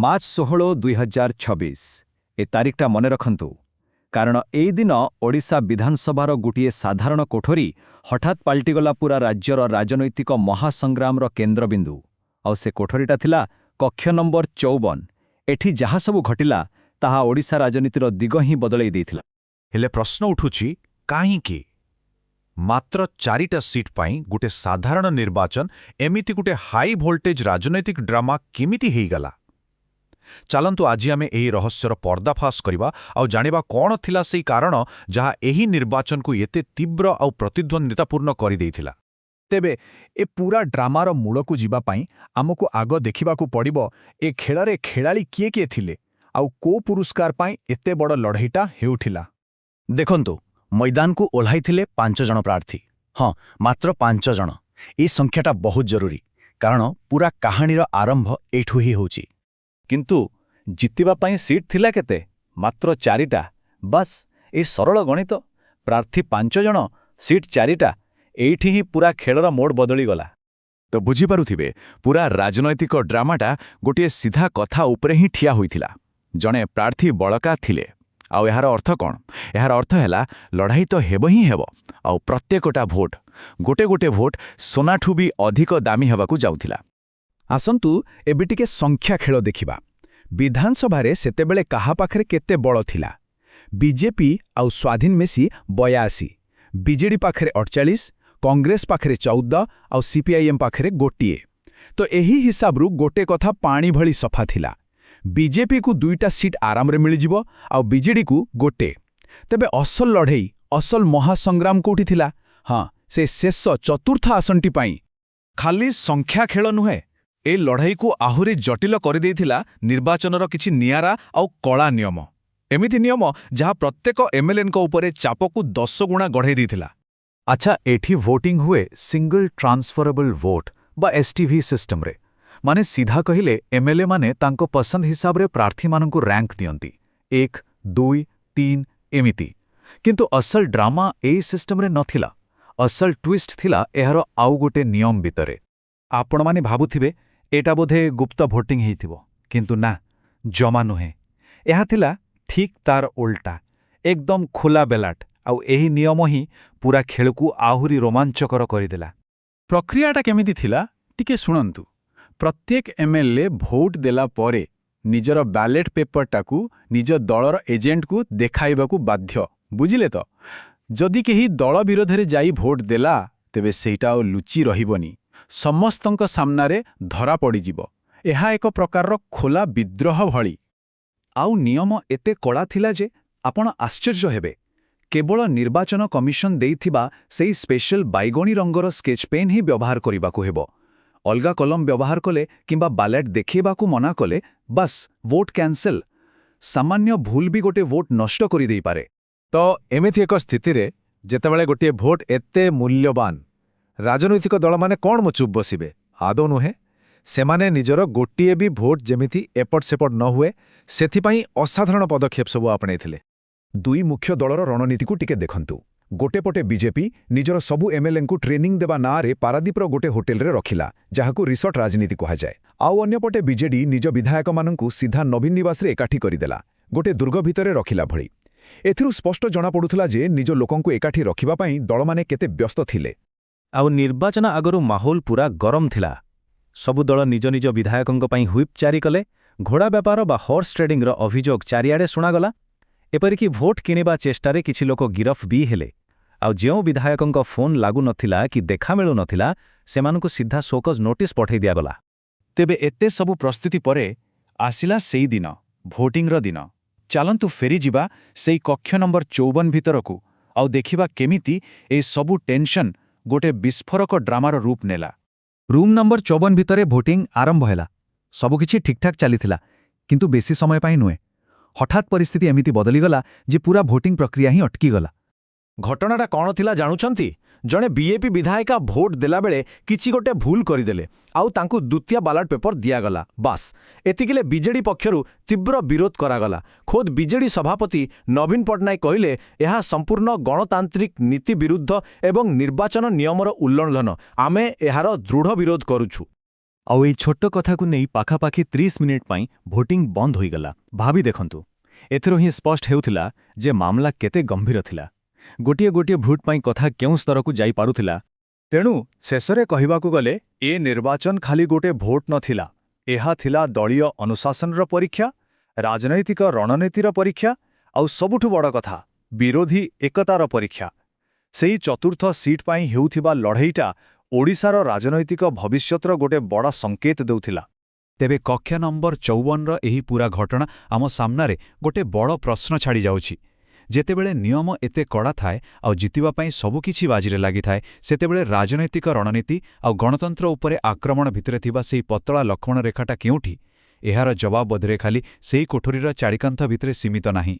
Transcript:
March 16, 2026। ଏ ତାରିଖଟା ମନେ ରଖନ୍ତୁ, କାରଣ ଏଇ ଦିନ ଓଡ଼ିଶା ବିଧାନସଭାର ଗୋଟିଏ ସାଧାରଣ କୋଠରୀ ହଠାତ୍ ପାଲଟିଗଲା ପୁରା ରାଜ୍ୟର ରାଜନୈତିକ ମହାସଂଗ୍ରାମର କେନ୍ଦ୍ରବିନ୍ଦୁ। ଆଉ ସେ କୋଠରୀଟା ଥିଲା କକ୍ଷ ନମ୍ବର 54। ଏଠି ଯାହା ସବୁ ଘଟିଲା, ତାହା ଓଡ଼ିଶା ରାଜନୀତିର ଦିଗ ହିଁ ବଦଳେଇ ଦେଇଥିଲା। ହେଲେ ପ୍ରଶ୍ନ ଉଠୁଛି, କାହିଁକି? ମାତ୍ର ଚାରିଟା ସିଟ୍ ପାଇଁ ଗୋଟେ ସାଧାରଣ ନିର୍ବାଚନ ଏମିତି ଗୋଟେ ହାଇ ଭୋଲ୍ଟେଜ୍ ରାଜନୈତିକ ଡ୍ରାମା କେମିତି ହେଇଗଲା? ଚାଲନ୍ତୁ, ଆଜି ଆମେ ଏହି ରହସ୍ୟର ପର୍ଦ୍ଦାଫାଶ କରିବା ଆଉ ଜାଣିବା କ'ଣ ଥିଲା ସେଇ କାରଣ ଯାହା ଏହି ନିର୍ବାଚନକୁ ଏତେ ତୀବ୍ର ଆଉ ପ୍ରତିଦ୍ୱନ୍ଦ୍ୱିତାପୂର୍ଣ୍ଣ କରିଦେଇଥିଲା। ତେବେ ଏ ପୁରା ଡ୍ରାମାର ମୂଳକୁ ଯିବା ପାଇଁ ଆମକୁ ଆଗ ଦେଖିବାକୁ ପଡ଼ିବ ଏ ଖେଳରେ ଖେଳାଳି କିଏ କିଏ ଥିଲେ ଆଉ କୋଉ ପୁରସ୍କାର ପାଇଁ ଏତେ ବଡ଼ ଲଢ଼େଇଟା ହେଉଥିଲା। ଦେଖନ୍ତୁ, ମଇଦାନକୁ ଓହ୍ଲାଇଥିଲେ ପାଞ୍ଚ ଜଣ ପ୍ରାର୍ଥୀ। ହଁ, ମାତ୍ର ପାଞ୍ଚ ଜଣ। ଏ ସଂଖ୍ୟାଟା ବହୁତ ଜରୁରୀ, କାରଣ ପୁରା କାହାଣୀର ଆରମ୍ଭ ଏଇଠୁ ହିଁ ହେଉଛି। କିନ୍ତୁ ଜିତିବା ପାଇଁ ସିଟ୍ ଥିଲା କେତେ? ମାତ୍ର ଚାରିଟା। ବାସ୍, ଏ ସରଳ ଗଣିତ। ପ୍ରାର୍ଥୀ ପାଞ୍ଚ ଜଣ, ସିଟ୍ ଚାରିଟା। ଏଇଠି ହିଁ ପୁରା ଖେଳର ମୋଡ଼ ବଦଳିଗଲା। ତ ବୁଝିପାରୁଥିବେ, ପୁରା ରାଜନୈତିକ ଡ୍ରାମାଟା ଗୋଟିଏ ସିଧା କଥା ଉପରେ ହିଁ ଠିଆ ହୋଇଥିଲା। ଜଣେ ପ୍ରାର୍ଥୀ ବଳକା ଥିଲେ। ଆଉ ଏହାର ଅର୍ଥ କ'ଣ? ଏହାର ଅର୍ଥ ହେଲା, ଲଢ଼ାଇ ତ ହେବ ହିଁ ହେବ, ଆଉ ପ୍ରତ୍ୟେକଟା ଭୋଟ, ଗୋଟେ ଗୋଟେ ଭୋଟ ସୁନାଠୁ ବି ଅଧିକ ଦାମୀ ହେବାକୁ ଯାଉଥିଲା। ଆସନ୍ତୁ, ଏବେ ଟିକେ ସଂଖ୍ୟା ଖେଳ ଦେଖିବା। ବିଧାନସଭାରେ ସେତେବେଳେ କାହା ପାଖରେ କେତେ ବଳ ଥିଲା? ବିଜେପି ଆଉ ସ୍ୱାଧୀନ ମିଶି 82, ବିଜେଡି ପାଖରେ 48, କଂଗ୍ରେସ ପାଖରେ 14 ଆଉ ସିପିଆଇଏମ୍ ପାଖରେ ଗୋଟିଏ। ତ ଏହି ହିସାବରୁ ଗୋଟେ କଥା ପାଣି ଭଳି ସଫା ଥିଲା, ବିଜେପିକୁ ଦୁଇଟା ସିଟ୍ ଆରାମରେ ମିଳିଯିବ ଆଉ ବିଜେଡିକୁ ଗୋଟେ। ତେବେ ଅସଲ ଲଢ଼େଇ, ଅସଲ ମହାସଂଗ୍ରାମ କୋଉଠି ଥିଲା? ହଁ, ସେ ଶେଷ ଚତୁର୍ଥ ଆସନଟି ପାଇଁ। ଖାଲି ସଂଖ୍ୟା ଖେଳ ନୁହେଁ, ଏ ଲଢ଼େଇକୁ ଆହୁରି ଜଟିଳ କରିଦେଇଥିଲା ନିର୍ବାଚନର କିଛି ନିଆରା ଆଉ କଳା ନିୟମ। ଏମିତି ନିୟମ ଯାହା ପ୍ରତ୍ୟେକ ଏମ୍ଏଲ୍ଏଙ୍କ ଉପରେ ଚାପକୁ 10 ଗୁଣା ବଢ଼େଇ ଦେଇଥିଲା। ଆଚ୍ଛା, ଏଠି ଭୋଟିଂ ହୁଏ ସିଙ୍ଗଲ ଟ୍ରାନ୍ସଫରେବଲ୍ ଭୋଟ୍ ବା ଏସ୍ଟିଭି ସିଷ୍ଟମରେ। ମାନେ ସିଧା କହିଲେ, ଏମ୍ଏଲ୍ଏ ମାନେ ତାଙ୍କ ପସନ୍ଦ ହିସାବରେ ପ୍ରାର୍ଥୀମାନଙ୍କୁ ରାଙ୍କ ଦିଅନ୍ତି, ଏକ, ଦୁଇ, ତିନି ଏମିତି। କିନ୍ତୁ ଅସଲ ଡ୍ରାମା ଏଇ ସିଷ୍ଟମରେ ନଥିଲା। ଅସଲ ଟ୍ୱିଷ୍ଟ ଥିଲା ଏହାର ଆଉ ଗୋଟେ ନିୟମ ଭିତରେ। ଆପଣମାନେ ଭାବୁଥିବେ, ଏଇଟା ବୋଧେ ଗୁପ୍ତ ଭୋଟିଂ ହେଇଥିବ। କିନ୍ତୁ ନା, ଜମା ନୁହେଁ। ଏହା ଥିଲା ଠିକ୍ ତାର ଓଲଟା, ଏକଦମ ଖୋଲା ବେଲାଟ। ଆଉ ଏହି ନିୟମ ହିଁ ପୁରା ଖେଳକୁ ଆହୁରି ରୋମାଞ୍ଚକର କରିଦେଲା। ପ୍ରକ୍ରିୟାଟା କେମିତି ଥିଲା, ଟିକେ ଶୁଣନ୍ତୁ। ପ୍ରତ୍ୟେକ ଏମ୍ଏଲ୍ଏ ଭୋଟ ଦେଲା ପରେ ନିଜର ବ୍ୟାଲେଟ୍ ପେପରଟାକୁ ନିଜ ଦଳର ଏଜେଣ୍ଟକୁ ଦେଖାଇବାକୁ ବାଧ୍ୟ, ବୁଝିଲେ ତ? ଯଦି କେହି ଦଳ ବିରୋଧରେ ଯାଇ ଭୋଟ ଦେଲା, ତେବେ ସେଇଟା ଆଉ ଲୁଚି ରହିବନି, ସମସ୍ତଙ୍କ ସାମ୍ନାରେ ଧରା ପଡ଼ିଯିବ। ଏହା ଏକ ପ୍ରକାରର ଖୋଲା ବିଦ୍ରୋହ ଭଳି। ଆଉ ନିୟମ ଏତେ କଡ଼ା ଥିଲା ଯେ ଆପଣ ଆଶ୍ଚର୍ଯ୍ୟ ହେବେ, କେବଳ ନିର୍ବାଚନ କମିଶନ ଦେଇଥିବା ସେଇ ସ୍ପେଶାଲ ବାଇଗଣୀ ରଙ୍ଗର ସ୍କେଚ୍ ପେନ୍ ହିଁ ବ୍ୟବହାର କରିବାକୁ ହେବ। ଅଲଗା କଲମ ବ୍ୟବହାର କଲେ କିମ୍ବା ବାଲେଟ୍ ଦେଖେଇବାକୁ ମନା କଲେ, ବାସ୍, ଭୋଟ୍ କ୍ୟାନସେଲ୍। ସାମାନ୍ୟ ଭୁଲ ବି ଗୋଟେ ଭୋଟ୍ ନଷ୍ଟ କରିଦେଇପାରେ। ତ ଏମିତି ଏକ ସ୍ଥିତିରେ, ଯେତେବେଳେ ଗୋଟିଏ ଭୋଟ ଏତେ ମୂଲ୍ୟବାନ, ରାଜନୈତିକ ଦଳମାନେ କ'ଣ ଚୁପ୍ ବସିବେ? ଆଦୌ ନୁହେଁ। ସେମାନେ ନିଜର ଗୋଟିଏ ବି ଭୋଟ ଯେମିତି ଏପଟ ସେପଟ ନ ହୁଏ, ସେଥିପାଇଁ ଅସାଧାରଣ ପଦକ୍ଷେପ ସବୁ ଆପଣେଇଥିଲେ। ଦୁଇ ମୁଖ୍ୟ ଦଳର ରଣନୀତିକୁ ଟିକେ ଦେଖନ୍ତୁ। ଗୋଟେ ପଟେ ବିଜେପି ନିଜର ସବୁ ଏମ୍ଏଲ୍ଏଙ୍କୁ ଟ୍ରେନିଂ ଦେବା ନାଁରେ ପାରାଦୀପର ଗୋଟେ ହୋଟେଲରେ ରଖିଲା, ଯାହାକୁ ରିସର୍ଟ ରାଜନୀତି କୁହାଯାଏ। ଆଉ ଅନ୍ୟପଟେ ବିଜେଡି ନିଜ ବିଧାୟକମାନଙ୍କୁ ସିଧା ନବୀନ ନିବାସରେ ଏକାଠି କରିଦେଲା, ଗୋଟେ ଦୁର୍ଗ ଭିତରେ ରଖିଲା ଭଳି। ଏଥିରୁ ସ୍ପଷ୍ଟ ଜଣାପଡ଼ୁଥିଲା ଯେ ନିଜ ଲୋକଙ୍କୁ ଏକାଠି ରଖିବା ପାଇଁ ଦଳମାନେ କେତେ ବ୍ୟସ୍ତ ଥିଲେ। ଆଉ ନିର୍ବାଚନ ଆଗରୁ ମାହୋଲ ପୁରା ଗରମ ଥିଲା। ସବୁ ଦଳ ନିଜ ନିଜ ବିଧାୟକଙ୍କ ପାଇଁ ହ୍ୱିପ୍ ଜାରି କଲେ। ଘୋଡ଼ା ବେପାର ବା ହର୍ସ ଟ୍ରେଡିଂର ଅଭିଯୋଗ ଚାରିଆଡ଼େ ଶୁଣାଗଲା। ଏପରିକି ଭୋଟ କିଣିବା ଚେଷ୍ଟାରେ କିଛି ଲୋକ ଗିରଫ ବି ହେଲେ। ଆଉ ଯେଉଁ ବିଧାୟକଙ୍କ ଫୋନ୍ ଲାଗୁନଥିଲା କି ଦେଖା ମିଳୁନଥିଲା, ସେମାନଙ୍କୁ ସିଧା ସୋକଜ୍ ନୋଟିସ୍ ପଠାଇ ଦିଆଗଲା। ତେବେ ଏତେ ସବୁ ପ୍ରସ୍ତୁତି ପରେ ଆସିଲା ସେଇ ଦିନ, ଭୋଟିଂର ଦିନ। ଚାଲନ୍ତୁ, ଫେରିଯିବା ସେଇ କକ୍ଷ ନମ୍ବର 54 ଭିତରକୁ ଆଉ ଦେଖିବା କେମିତି ଏ ସବୁ ଟେନସନ୍ ଗୋଟେ ବିସ୍ଫୋରକ ଡ୍ରାମାର ରୂପ ନେଲା। ରୁମ୍ ନମ୍ବର 54 ଭିତରେ ଭୋଟିଂ ଆରମ୍ଭ ହେଲା। ସବୁକିଛି ଠିକ୍ଠାକ୍ ଚାଲିଥିଲା, କିନ୍ତୁ ବେଶୀ ସମୟ ପାଇଁ ନୁହେଁ। ହଠାତ୍ ପରିସ୍ଥିତି ଏମିତି ବଦଳିଗଲା ଯେ ପୁରା ଭୋଟିଂ ପ୍ରକ୍ରିୟା ହିଁ ଅଟକିଗଲା। ଘଟଣାଟା କ'ଣ ଥିଲା ଜାଣୁଛନ୍ତି? ଜଣେ ବିଜେପି ବିଧାୟିକା ଭୋଟ ଦେଲାବେଳେ କିଛି ଗୋଟେ ଭୁଲ କରିଦେଲେ ଆଉ ତାଙ୍କୁ ଦ୍ୱିତୀୟ ବାଲାଟ ପେପର ଦିଆଗଲା। ବାସ୍, ଏତିକିରେ ବିଜେଡି ପକ୍ଷରୁ ତୀବ୍ର ବିରୋଧ କରାଗଲା। ଖୋଦ୍ ବିଜେଡି ସଭାପତି ନବୀନ ପଟ୍ଟନାୟକ କହିଲେ, ଏହା ସମ୍ପୂର୍ଣ୍ଣ ଗଣତାନ୍ତ୍ରିକ ନୀତି ବିରୁଦ୍ଧ ଏବଂ ନିର୍ବାଚନ ନିୟମର ଉଲ୍ଲଂଘନ। ଆମେ ଏହାର ଦୃଢ଼ ବିରୋଧ କରୁଛୁ। ଆଉ ଏଇ ଛୋଟ କଥାକୁ ନେଇ ପାଖାପାଖି 30 ମିନିଟ୍ ପାଇଁ ଭୋଟିଂ ବନ୍ଦ ହୋଇଗଲା। ଭାବି ଦେଖନ୍ତୁ, ଏଥିରୁ ହିଁ ସ୍ପଷ୍ଟ ହେଉଥିଲା ଯେ ମାମଲା କେତେ ଗମ୍ଭୀର ଥିଲା। ଗୋଟିଏ ଗୋଟିଏ ଭୋଟ ପାଇଁ କଥା କେଉଁ ସ୍ତରକୁ ଯାଇପାରୁଥିଲା। ତେଣୁ ଶେଷରେ କହିବାକୁ ଗଲେ ଏ ନିର୍ବାଚନ ଖାଲି ଗୋଟେ ଭୋଟ ନଥିଲା। ଏହା ଥିଲା ଦଳୀୟ ଅନୁଶାସନର ପରୀକ୍ଷା, ରାଜନୈତିକ ରଣନୀତିର ପରୀକ୍ଷା, ଆଉ ସବୁଠୁ ବଡ଼ କଥା, ବିରୋଧୀ ଏକତାର ପରୀକ୍ଷା। ସେଇ ଚତୁର୍ଥ ସିଟ୍ ପାଇଁ ହେଉଥିବା ଲଢ଼େଇଟା ଓଡ଼ିଶାର ରାଜନୈତିକ ଭବିଷ୍ୟତର ଗୋଟେ ବଡ଼ ସଂକେତ ଦେଉଥିଲା। ତେବେ କକ୍ଷ ନମ୍ବର 54ର ଏହି ପୂରା ଘଟଣା ଆମ ସାମ୍ନାରେ ଗୋଟେ ବଡ଼ ପ୍ରଶ୍ନ ଛାଡ଼ିଯାଉଛି। ଯେତେବେଳେ ନିୟମ ଏତେ କଡ଼ା ଥାଏ ଆଉ ଜିତିବା ପାଇଁ ସବୁକିଛି ବାଜିରେ ଲାଗିଥାଏ, ସେତେବେଳେ ରାଜନୈତିକ ରଣନୀତି ଆଉ ଗଣତନ୍ତ୍ର ଉପରେ ଆକ୍ରମଣ ଭିତରେ ଥିବା ସେଇ ପତଳା ଲକ୍ଷ୍ମଣ ରେଖାଟା କେଉଁଠି? ଏହାର ଜବାବ ବୋଧହୁଏ ଖାଲି ସେଇ କୋଠରୀର ଚାରିକାନ୍ଥ ଭିତରେ ସୀମିତ ନାହିଁ।